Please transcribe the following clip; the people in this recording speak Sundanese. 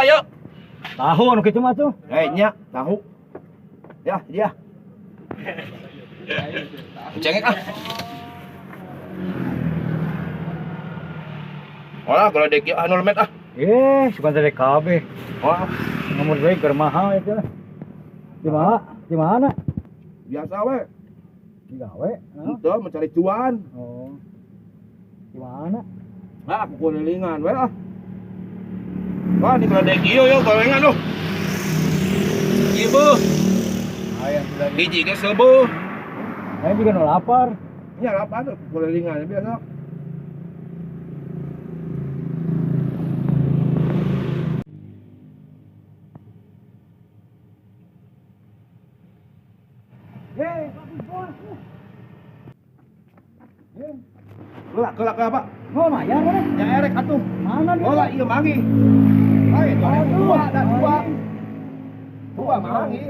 Dua yuk. Tahu anu kitu mah tuh. Eh nya, tahu. Ya, dia. Cengek ah. Olah, kalau dek anu lemet ah. Eh, suka dari KB. Olah, Nomor 2 keur mahal itu lah. Di mana? Di mana? Biasa we. Di gawe. Nah. Itu mencari cuan. Oh. Di mana? Ah, aku kulilingan we ah. Wah, di keledek ieu yo gorengan tuh. Ieu beuh, Ayam sudah. Hiji ge seubeuh. Saya juga nu lapar. Nya lapar tuh kulilingan biasa. Eh, bos. Eh, Kelak kelak apa? mau mayar mana? Ya erek atuh. Mana dia? Olah ieu mangi. Hai, Aduh, dua, dah dua. aing. Dua mangi.